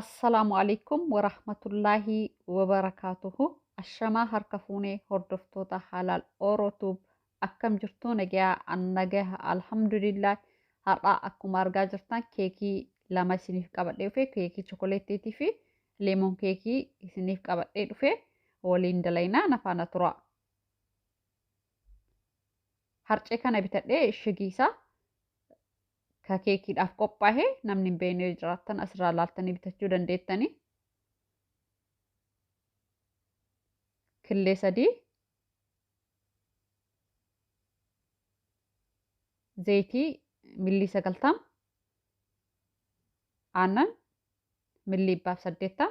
Assalaamu alaikum warahmatullaahi wabarakaatuhu. Ashamaa harka fuunee hordoftoota Halaal Orootuub, akkam jirtu? Nagayaa? Annagaha, alhamdulillah. Har'aa akkuma argaa jirtan keekii lama isiniif qabadhee dhufe, keekii chokoleettiitii fi lemon keekii isiniif qabadhee dhufe. Waliin dalaynaa, nafaana tura. Harcee kana bitadhee, shigiisaa ka keekiidhaaf qophaa'e, namni hin beekne jiraattan asirraa laaltanii bitachuu dandeettanii. Killee 3, zayitii millii 90, aannan millii 180,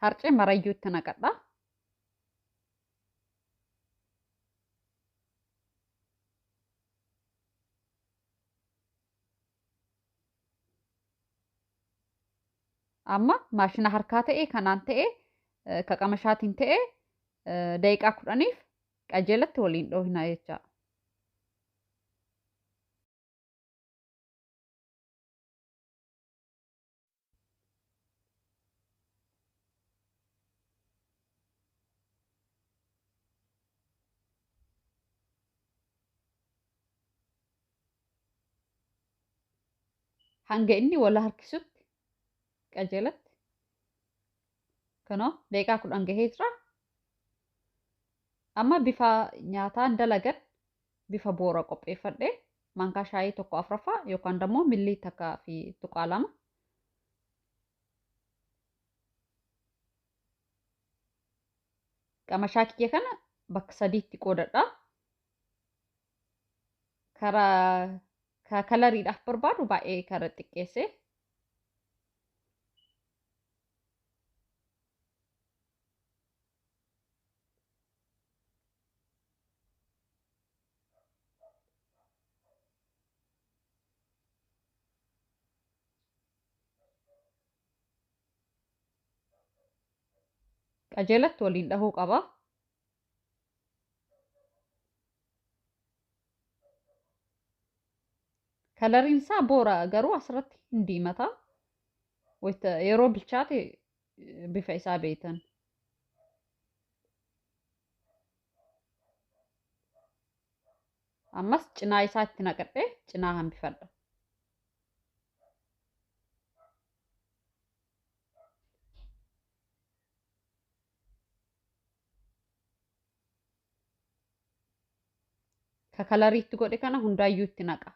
harcee marayyuu itti naqadha. Amma maashina harkaa ta'e kanaan ta'e, ka qamashaatiin ta'e, daqiiqaa 10f qajeelatti waliin dhoohina jecha. Hanga inni wal harkisutti qajeelatti. Kunoo daqiiqaa 10 gahee jira. Amma bifa nyaataan dalagan, bifa boora qopheeffadhe, maankaa shaayii 1/4 yookaan immoo millii 1.2. Qamashaa kiyya kana bakka sadiitti qoodadha. Karaa ka kalariidhaaf barbaadu baay'ee kara xiqqeesse. Qajeelatti waliin dhahuu qaba. Kalariin isaa boora, garuu asirratti hin diimata. Yeroo bilchaate bifa isaa beektan. Ammas cinaa isaa itti naqadhee cinaa hambifadha. Ka kalariitti godhe kana hundaayyuu itti naqa.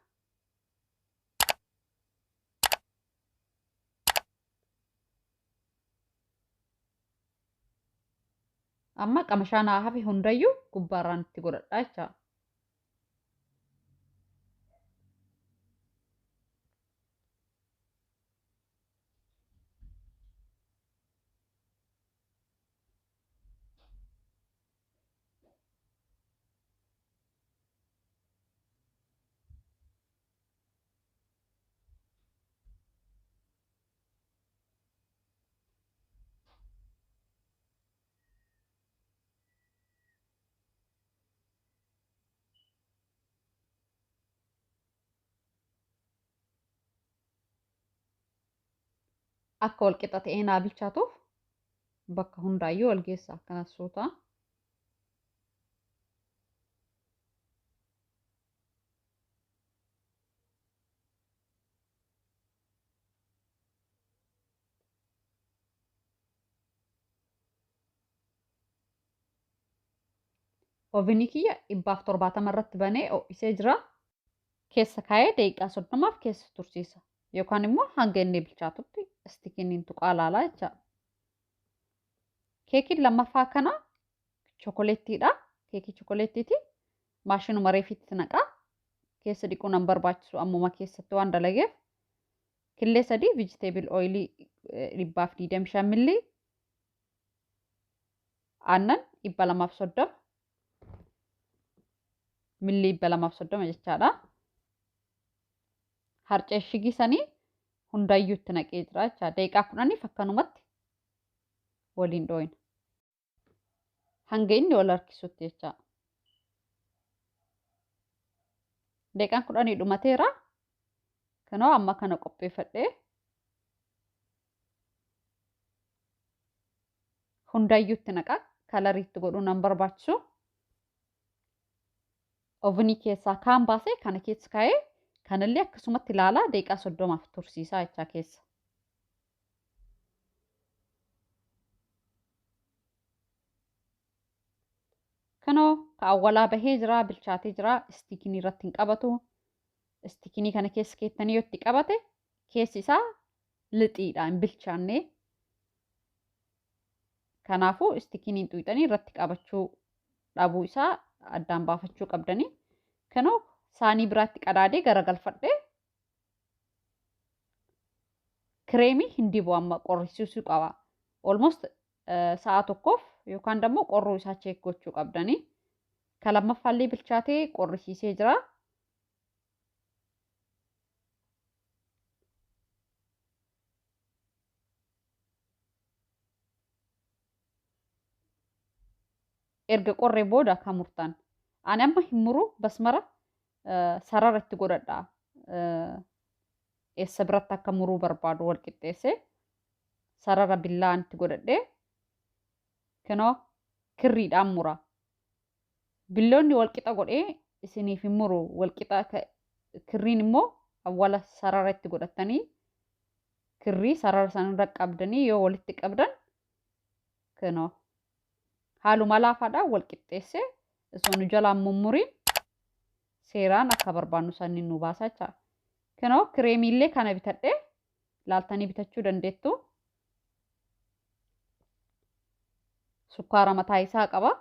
Amma qamashaa naa hafe hundayyuu gubbaarraan itti godhadha jecha. Akka wal qixa ta'ee naa bilchaatuuf bakka hundaayyuu wal geessa akkana suuta. Ovenii kiyya 170 irratti banee ho'isee jira. Keessa kaa'ee daqiiqaa 30f keessa tursiisa. Yookaan immoo hanga inni bilchaatutti istikiiniin tuqaa laalaa jecha. Keekiin lammaffaa kana chokoleettiidha. Keekii chokoleettiiti. Maashinuma reefitti naqaa. Keessa dhiquu nan barbaachisu, ammuma keessatti waan dalageef. Killee 3, vegetable oilii 125 millii, aannan 230 millii, 230 jechaadha. Harcee shigisanii hundayyuu itti naqee jira jecha. Daqiiqaa 10f akkanumatti waliin dhooyina. Hanga inni wal harkisutti jecha. Daqiiqaan 10 dhumateera. Kunoo amma kana qopheeffadhee hundaayyuutti naqa. Kalariitti godhuu nan barbaachisu. Ovenii keessaa kaan baasee kana keessa kaa'ee kanallee akkasumatti ilaalaa daqiiqaa 30 tursiisaa jechaa keessa. Kunoo ka awwalaa bahee jira, bilchaatee jira, istiikinii irratti hin qabatu. Istiikinii kana keessa keettanii yoo itti qabate keessi isaa lixiidha, hin bilchaanne. Kanaafuu istiikiniin xuuxanii irratti qabachuu dhabuu isaa addaan baafachuu qabdanii. Kunoo saanii biraatti qadaadee garagalfadhee kireemii hin dibu amma qorrisiisuu qaba. Almost sa'a tokkoof yookaan immoo qorruu isaa cheek gochuu qabdanii. Ka lammaffaallee bilchaatee qorrisiisee jira. Erga qorree booda kan murtan. Ani amma hin muru basmara sarara itti godhadha. Eessa biratti akka muruu barbaadu wal qixxeessee sarara billaan itti godhadhee kunoo kirriidhaan mura. Billoonni wal qixa godhee isiniif hin muru. Wal qixa kirriin immoo awwala sarara itti godhatanii kirrii sarara sanarra qabdanii yoo walitti qabdan kunoo haaluma laafaadhaan wal qixxeessee osoo nu jalaan mummuriin seeraan akka barbaannu sanni nu baasa jechaadha. Kunoo kireemiillee kana bitadhee laaltanii bitachuu dandeettu. Sukkaara mataa isaa qaba.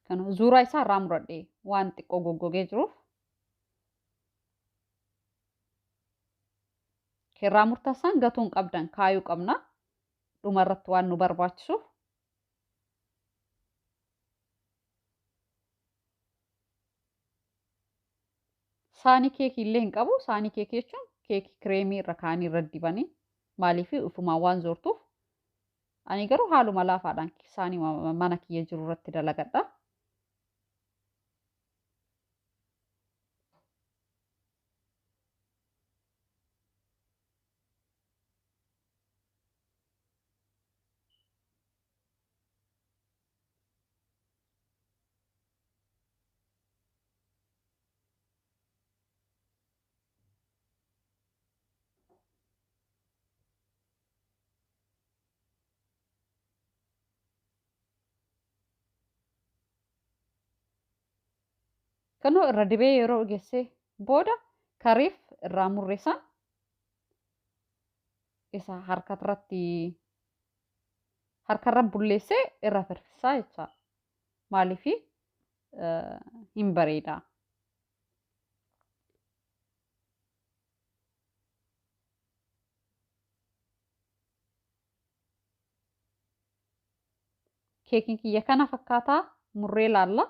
Kana zuuraa isaa irraa muradhee waan xiqqoo goggogee jiruuf. Irraa murtaasaan gatuun qabdan kaayuu qabna. Dhumarratti waan nu barbaachisuuf. Saanii keekii illee hin qabu. Saanii keekii jechuun keekii kireemii irra kaa'anii irra dibanii maaliif ufumaan waan zoortuuf. Ani garuu haaluma laafaadhaan saanii mana kiyya jiru irratti dalagadha. Kunoo irra dibee yeroo geessee booda kariif irraa murreessan isa harkarra bulleessee irra firfisaa jecha. Maaliif hin bareeda. Keekiin kiyya kana fakkaataa murree laalla.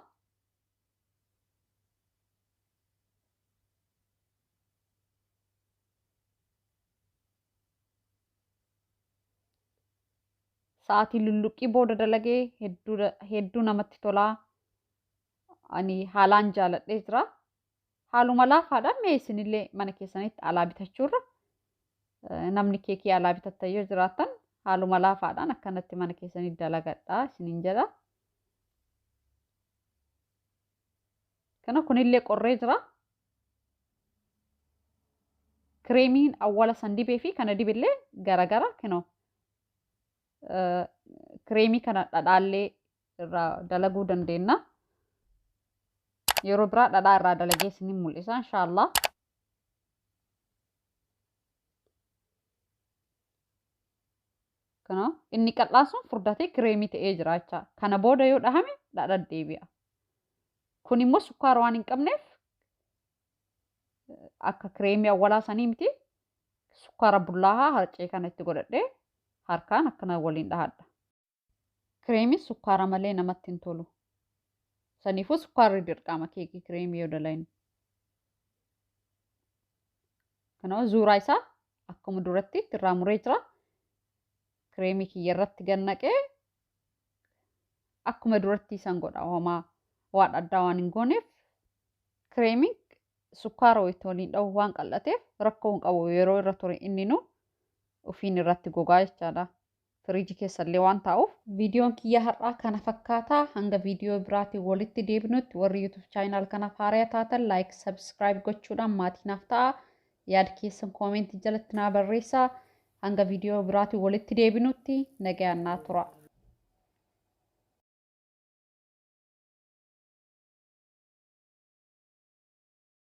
Sa'aatii lulluqqii booda dalagee hedduu namatti tolaa. Ani haalaan jaaladhee jira. Haaluma laafaadhaan mee isinillee mana keessanitti alaa bitachuurra namni keekii alaa bitattan yoo jiraattan haaluma laafaadhaan akkanatti mana keessanitti dalagadhaa isiniin jedha. Kana kunillee qorree jira. Kireemiin awwala san dibee fi kana dibillee garagara kinoo. Kireemii kana dhadhaallee irraa dalaguu dandeenya. Yeroo biraa dhadhaa irraa dalagee isiniin mul'isa inshaallah. Kana inni qal'aan sun furdatee kireemii ta'ee jira jecha. Kana booda yoo dhahame dhadhaa deebi'a. Kun immoo sukkaara waan hin qabneef akka kireemii awwalaa sanii miti. Sukkaara bullaahaa harcee kana itti godhadhee harkaan akkana waliin dhahadha. Kireemiin sukkaara malee namatti hin tolu. Saniifuu sukkaarri dirqama keekii kireemii yoo dalaynu. Kanaaf zuuraa isaa akkuma duratti irraa muree jira. Kireemii kiyya irratti gannaqee akkuma duratti isan godha, homaa waan addaa waan hin gooneef, kireemiin sukkaara wayitti waliin dhahu waan qal'ateef rakkoo hin qabu. Yeroo irra ture inni nu ofiin irratti gogaa jechaadha. Firiijii keessallee waan taa'uuf. Viidiyoon kiyya har'aa kana fakkaataa. Hanga viidiyoo biraatiin walitti deebinutti, warri YouTube channel kanaaf haaraa taatan like, subscribe gochuudhaan maatii naaf ta'a. Yaada keessan koomentii jalatti naa barreessaa. Hanga viidiyoo biraatiin walitti deebinutti nagayaan naa tura.